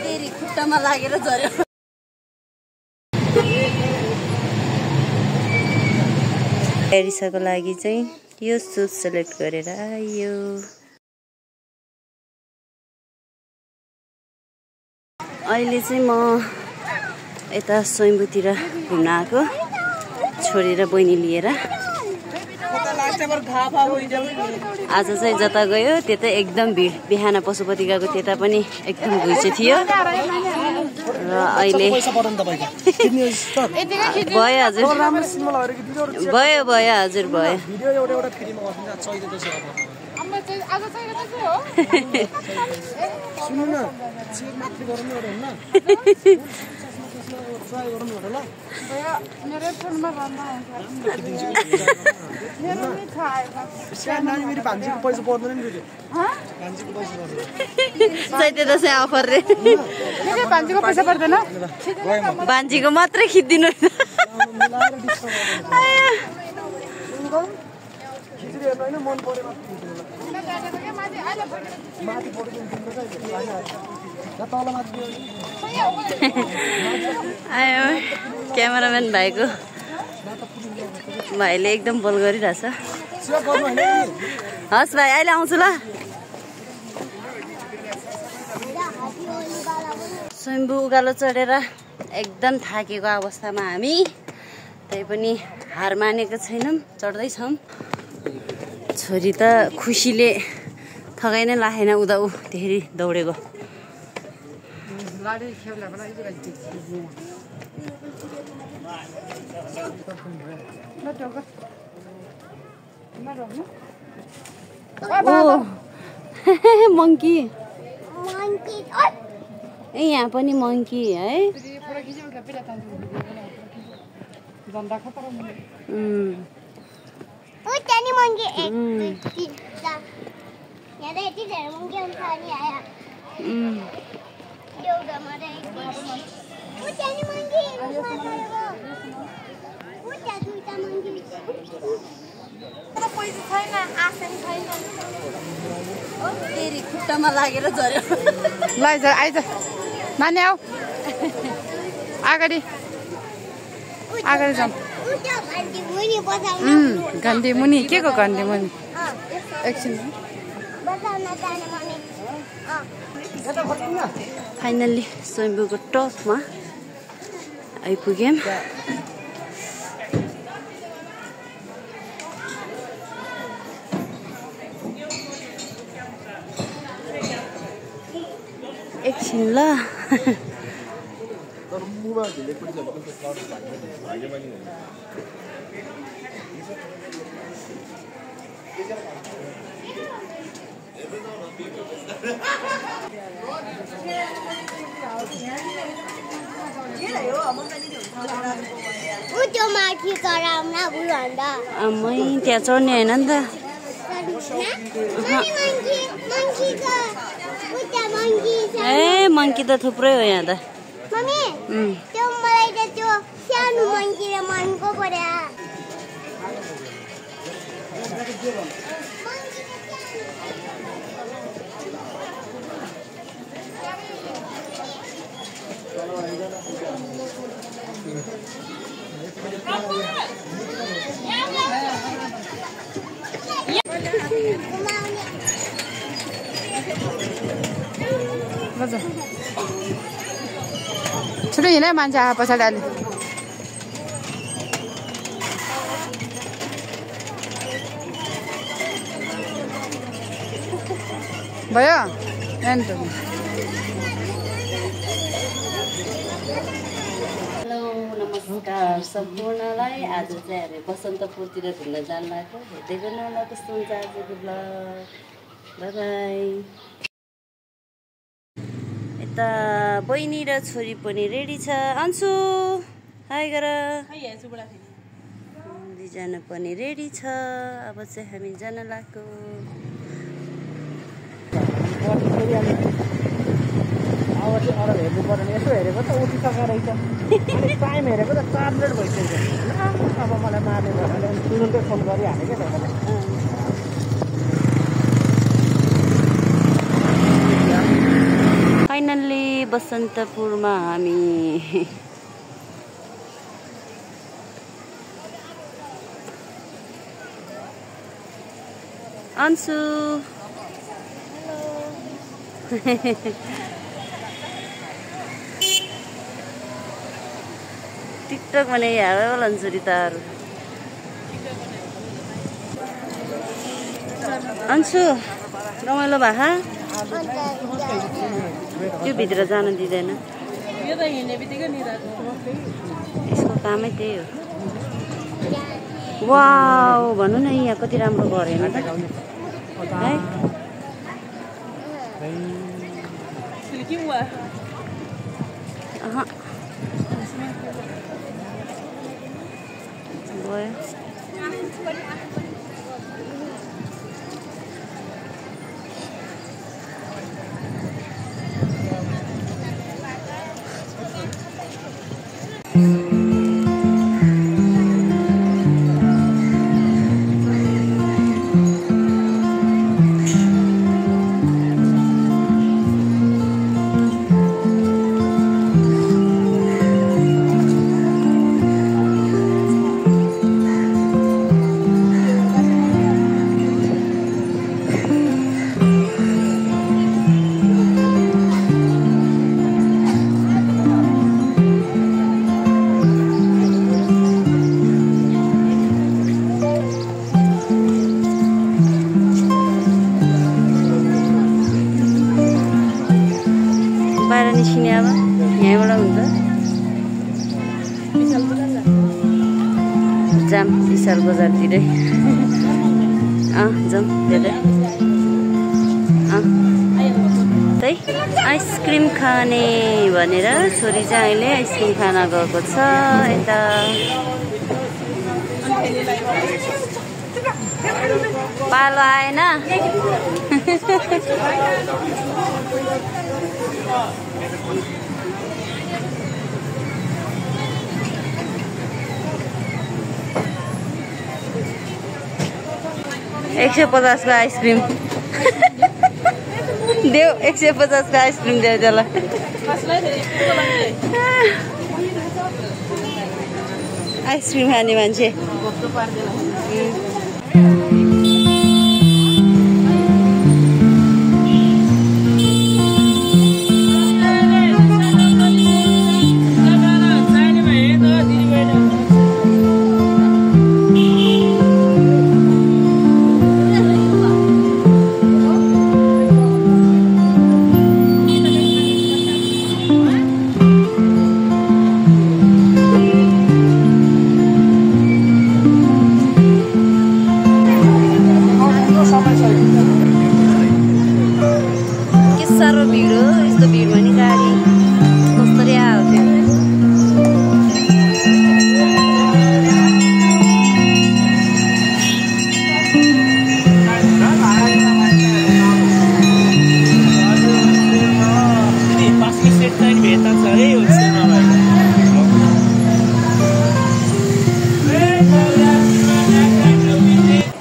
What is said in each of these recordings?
फेरि खुट्टामा लागेर झर्यो। एरिसाको लागि चाहिँ यो सुज सेलेक्ट गरेर आयो। अहिले चाहिँ म यता स्वयम्भूतिर घुम्न आएको, छोरी र बहिनी लिएर। आज चाहिँ जता गयो त्यतै एकदम भिड। बिहान पशुपति गएको त्यता पनि एकदम घुइँचो थियो र अहिले भयो हजुर, भयो भयो हजुर भयो। भान्जीको मात्रै खिचिदिनु। आयो क्यामेराम्यान भाइको, भाइले एकदम बोल गरिरहेछ। हस् भाइ अहिले आउँछु ल। स्वयम्भू उकालो चढेर एकदम थाकेको अवस्थामा हामी, तै पनि हार मानेको छैनौँ, चढ्दैछौँ। छोरी त खुसीले थगाइ नै लाखेन, उदा ऊ धेरै दौडेको। मङ्की ए यहाँ पनि मङ्की है। फेरि खुट्टामा लागेर झर्यो। ल आइज नानी आऊ अगाडि अगाडि जाऊँ। घन्टी मुनि के को घन्टी मुनि एकछिन। फाइनल्ली स्वयम्भूको टपमा आइपुग्यौँ। एकछिन ल। अम्मै त्यहाँ चढ्ने होइन नि त। ए मङ्की त थुप्रै हो यहाँ त। छिटो हिँड मान्छे आए पछाडि अलि। भयो हेलो नमस्कार सम्पूर्णलाई। आज चाहिँ हामी बसन्तपुरतिर घुम्न जानु लागेको। हेर्दै गर्नु होला कस्तो हुन्छ आजको ब्लग। Bye bye. यता बहिनी र छोरी पनि रेडी छ। अन्सु हाई गर। दुईजना पनि रेडी छ। अब चाहिँ हामी जान लागेको। हेर्नु पर्ने यसो हेरेको त उठिसकेको रहेछ। टाइम हेरेको त 4 मिनट भइसक्यो। अब मलाई भाडा मार्ने भनेर तुरुन्तै फोन गरिहाल्यो क्या तपाईँले। फाइनल्ली बसन्तपुरमा हामी अन्सु टिकटक भने हावे वाला अन्सुरी तारू अन्सु रमाइलो भा त्यो भित्र जान दिँदैन यसको कामै त्यही हो। वाउ भन्नु न यहाँ कति राम्रो गरेन त है। गयो बाहिर निस्किने अब यहाँबाट हुन्छ जाम विशाल बजारतिरै जाउँ धेरै त्यही आइसक्रिम खाने भनेर छोरी चाहिँ अहिले आइसक्रिम खान गएको छ यता। पालो आएन $150 को आइसक्रिम देऊ 150 को आइसक्रिम देऊ त्यसलाई। आइसक्रिम खाने मान्छे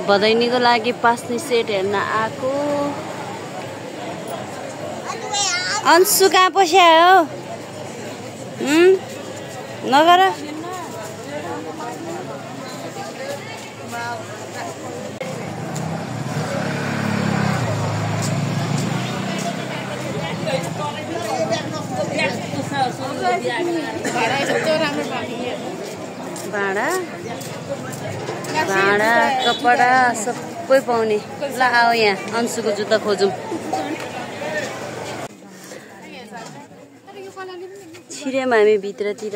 बधाइनीको लागि पास्ने सेट हेर्न आएको। अन्सु कहाँ पस्या हो नगर भाडा भाडा कपडा सबै पाउने। ल आओ यहाँ अन्सुको जुत्ता खोजौँ। छिर्यौँ हामी भित्रतिर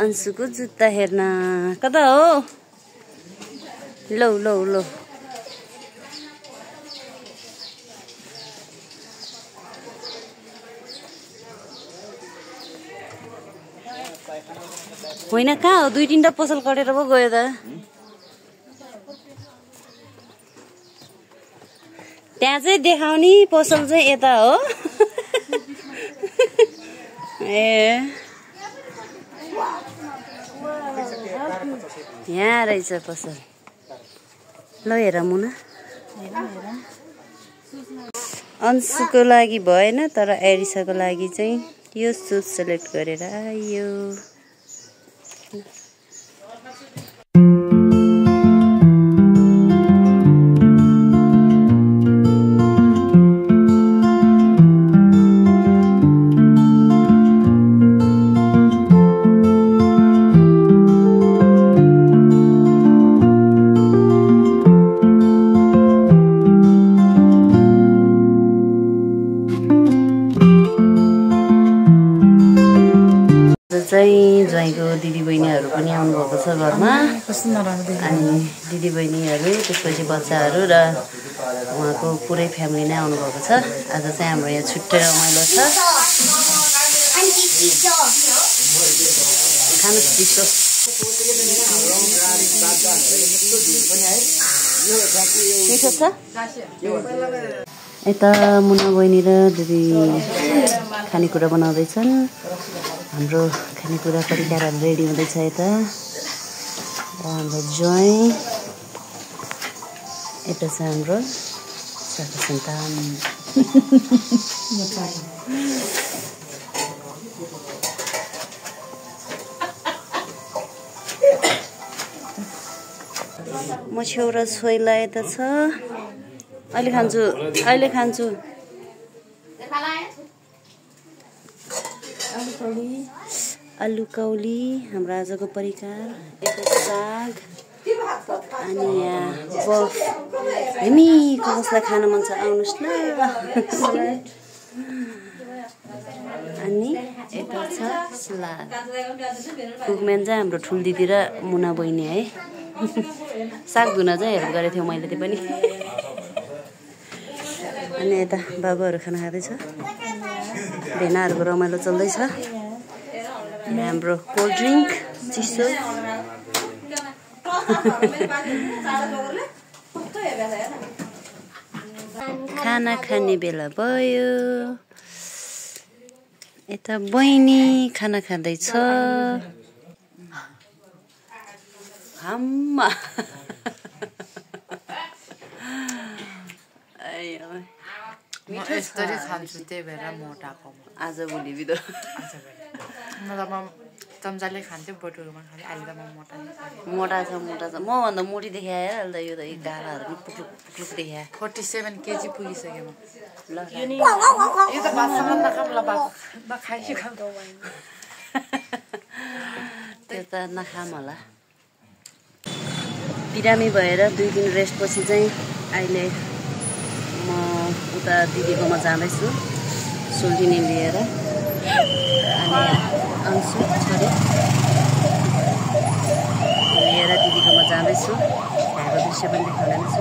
अन्सुको जुत्ता हेर्न। कता हो लौ लौ लौ होइन कहाँ हो 2-3टा पसल कटेर पो गयो त। त्यहाँ चाहिँ देखाउने पसल चाहिँ यता हो ए यहाँ रहेछ पसल ल हेर मुना अंशुको लागि भएन तर एरिसाको लागि चाहिँ यो सुज सेलेक्ट गरेर आयो ज्वाइँको दिदीबहिनीहरू पनि आउनुभएको छ घरमा अनि दिदीबहिनीहरू त्यसपछि बच्चाहरू र उहाँको पुरै फ्यामिली नै आउनुभएको छ आज चाहिँ हाम्रो यहाँ छुट्टै रमाइलो छ खानुहोस् चिसो मिठो छ यता मुना बहिनी र दिदी खानेकुरा बनाउँदैछन् हाम्रो खानेकुरा परिकारहरू रेडी हुँदैछ यता हाम्रो ज्वाइँ यता छ हाम्रो साथी सन्तान म छेउरा छोइला यता छ अहिले खान्छु आलु कौली हाम्रो आजको परिकार यता साग अनि यहाँ बफ हामी कसलाई खान मन छ आउनुहोस् न अनि यता छ सलाद कुकम्यान चाहिँ हाम्रो ठुल दिदी र मुना बहिनी है साग धुन चाहिँ हेल्प गरेको थियो मैले त्यो पनि अनि यता बाबुहरू खाना खाँदैछ भेनाहरूको रमाइलो चल्दैछ हाम्रो कोल्ड ड्रिङ्क चिसो खाना खाने बेला भयो यता बहिनी खाना खाँदैछ आम्मा म यस्तरी खान्छु त्यही भएर मोटाको आजभोलि बिदो मतलब म चम्चाले खान्थेँ बटुरोमा खाने अहिले त म मोटा छ मभन्दा मोटी देखाएर अहिले त यो त गालाहरू पुक्लुक पुक्लुक देखाए 47 केजी पुगिसकेँ म ल यो त भातसँग नखाम ल नखाइसक्यो त्यो त नखाम होला बिरामी भएर 2 दिन रेस्टपछि चाहिँ अहिले म उता दिदीकोमा जाँदैछु सोल्टिनी लिएर अनि अंशु छोरी लिएर दिदीकोमा जाँदैछु त्यहाँको दृश्य पनि देखाउने छु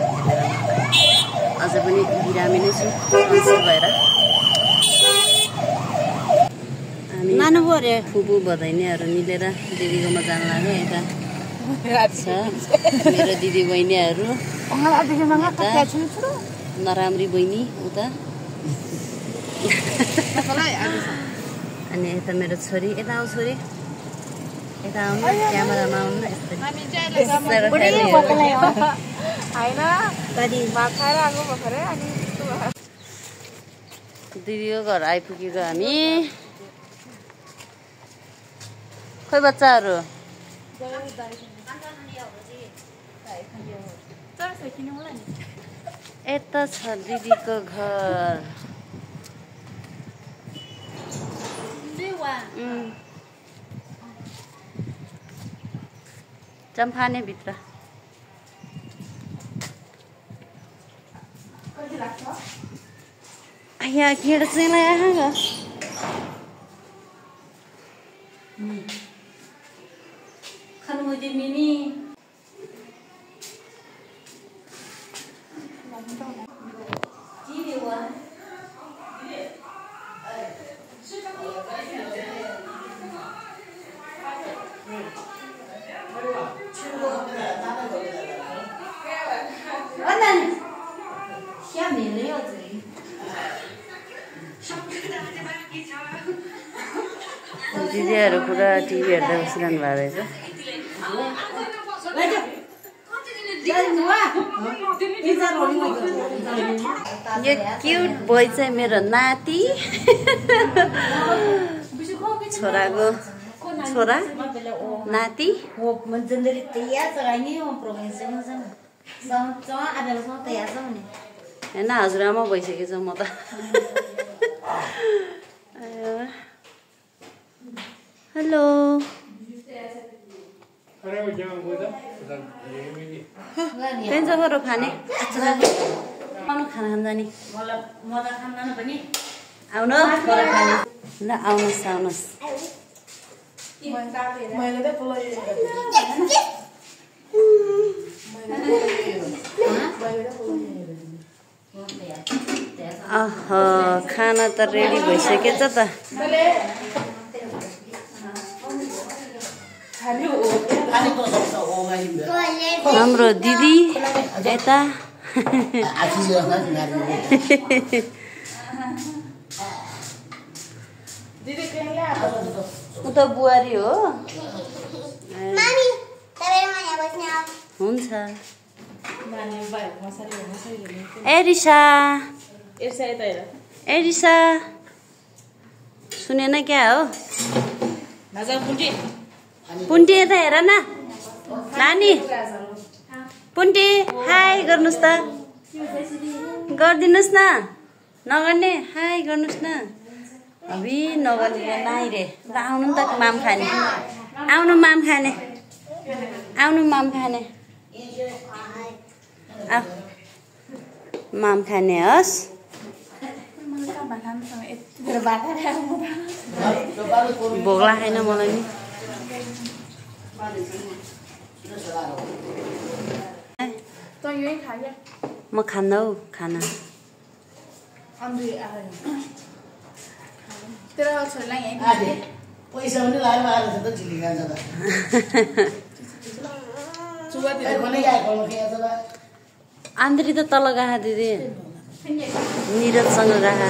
अझ पनि बिरामी नै छु भएर अनि फुपू भदैनीहरू मिलेर दिदीकोमा जान लाग्यो यता छ मेरो दिदी बहिनीहरू नराम्री बहिनी उता अनि यता मेरो छोरी यता आऊ छोरी यता आउनु क्यामेरामा आउनु दिदीको घर आइपुगेको हामी खोइ बच्चाहरू यता छ दिदीको घर चम्फाने भित्र यहाँ किड चाहिँ आएगा मिनी दिदीहरू पुरा टिभी हेर्दै बसिरहनु भएको रहेछ यो क्युट बोय चाहिँ मेरो नाति छोराको छोरा नाति होइन हजुरआमा भइसकेछ म त हेलो खाने खाना खान जाने आउनु ल आउनुहोस् खाना त रेडी भइसकेछ त हाम्रो दिदी यता उता बुहारी हो हुन्छ एरिसा एरिसा सुनेन क्या हो पुन्टी यता हेर न नानी पुन्टी हाई गर्नुहोस् त गरिदिनुहोस् न नगर्ने हाई गर्नुहोस् न अभि नगर्ने नाइ रे ल आउनु नि त माम खाने आउनु माम खाने आउनु माम खाने माम खाने हस् भोक लागेन मलाई नि म खान्दा हौ खाना पैसा पनि लगाएर छ त झिली खान्छ त आन्द्री त तल गएको दिदी निरजसँग गएको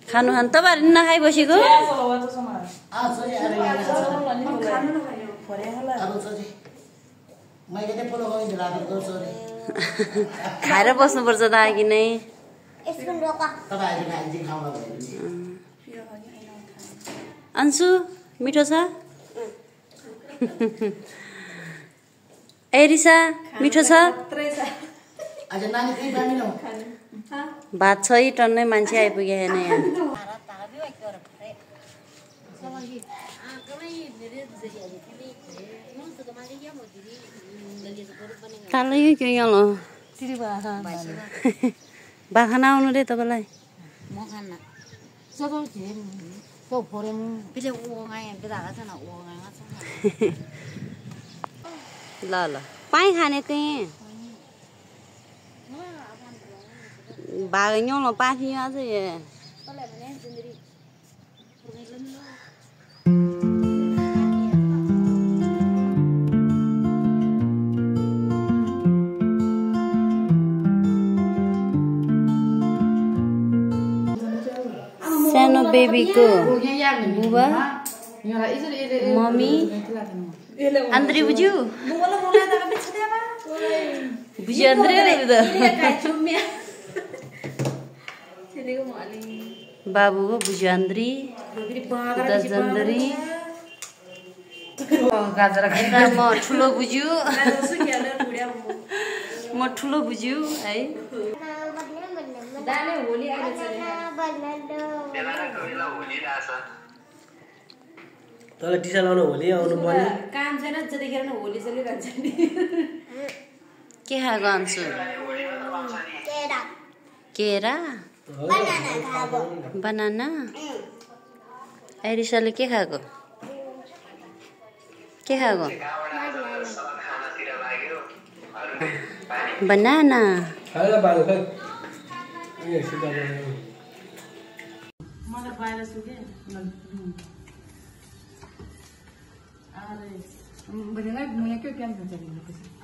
खानु खानु तपाईँहरू नखाइ बसेको खाएर बस्नुपर्छ त अघि नै अन्सु मिठो छ एरिसा मिठो छ भात छ है टन्नै मान्छे आइपुगे होइन यहाँ तालै के यहाँ बाखाना आउनु रे तपाईँलाई ल ल पाइ खाने त्यही भाग्यो ल पाखी आज सानो बेबीको बुबा मम्मी आन्द्री बुज्यू बुझ्यो आन्द्री बाबुको बुझ्यो आन्द्री जन्दरी म ठुलो बुझ्यू म ठुलो बुझ्यू है तँलाई टिसा लाउनु होली आउनु पर्ने काम छैन जतिखेर न होली चलिरहन्छ नि के खाएको अन्सु केरा बनाना एरिसाले के खाएको banana Benar-benar punya kau kan mencari